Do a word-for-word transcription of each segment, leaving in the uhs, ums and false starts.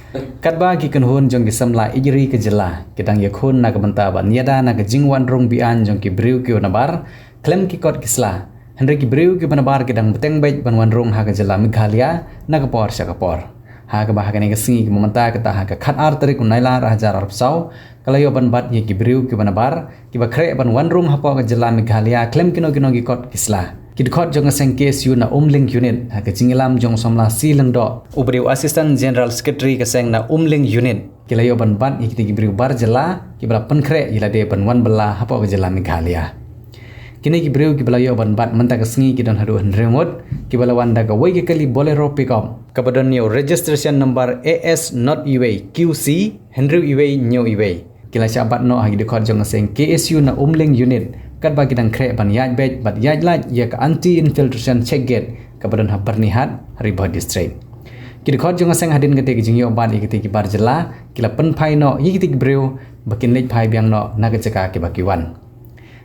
Katba ki kynhun jong ki samla ijri ka jylla ki dang ïakhun na ka bynta ban ïada na ka jingwan rung biang jong ki briew kiba nabar khlem ki kot ki sla, hynrei ki briew kiba nabar ki dang bteng beit ban wan rung ha ka jylla Meghalaya na ka por sha ka por. Ha kaba ha kane ka sngi kaba mynta, kata ha ka khatar tarik u Nailar arhajar arphew saw, ka la ïoh ban bat ïa ki briew kiba nabar kiba khreh ban wan rung hapoh ka jylla Meghalaya khlem kino kino ki kot ki sla. Ki dkhot jong ka seng K S U na Umling Unit, ha ka jingïalam jong u samla C Lyngdoh, uba dei u Assistant General Secretary ka seng na Umling Unit, ki la ïoh ban bat ïa kita ki briew bar jylla kiba la pynkhreh ïa lade ban wan bylla hapoh ka jylla Meghalaya. Kine ki briew kiba la ïoh ban bat mynta ka sngi ki don haduh hynriew ngut, kiba la wan da kawei ka kali Bolero pickup kaba don ïa u registration number A S not iwei Q C hynriew iwei hynñiew iwei. Ki la shah bat noh ha ki dkhot jong ka seng K S U na Umling Unit, katba ki dang khreh ban ïaid beit bad ïaid lait ïa ka anti infiltration check gate kaba don ha Byrnihat, Ri Bhoi District. Ki dkhot jong ka seng hadien kata ka jingïoh bat ïa kita ki bar jylla, ki la pynphai noh ïa kita ki briew ba kin leit phai biang noh na ka jaka kaba ki wan.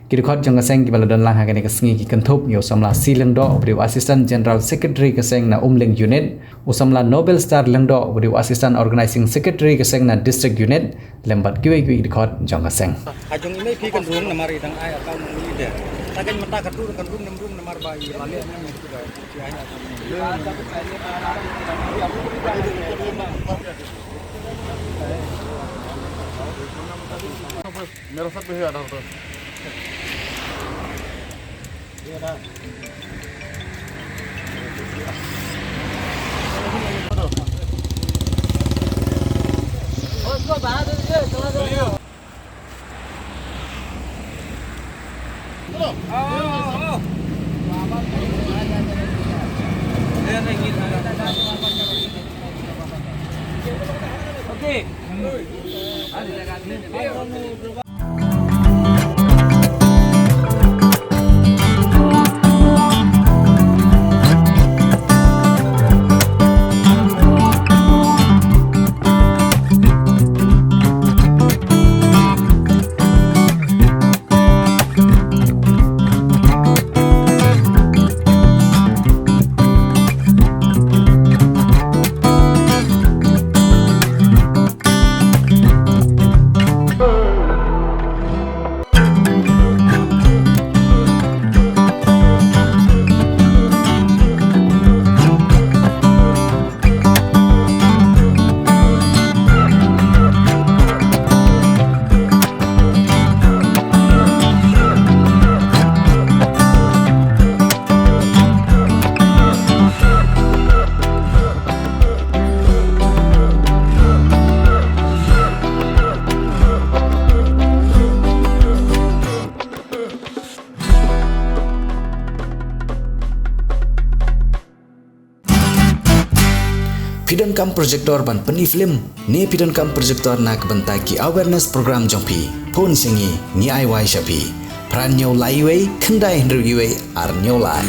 Ki dkhot jong ka seng kiba la don lang ha kane ka sngi ki kynthup ïa u samla C Lyngdoh, uba dei u Assistant General Secretary ka seng na Umling Unit, u samla Nobel Star Lyngdoh, uba dei u Assistant Organizing Secretary ka seng na District Unit, lem bad kiwei kiwei ki dkhot jong ka seng. Ha jong i mei phi kan rung namar i dang ai account ni de. Ta kan mynta ka tur kan rung nam rung namar ba i la leh ni. मेरा सब पे है आधार कार्ड। Phi donkam projector ban pyni film ne phi donkam projector na ka bynta ki awareness program jong phi? Phone sha ngi, ngi ai wai sha phi. Phra hynñiew lai wei, khyndai hynriew wei, ar hynñiew lai.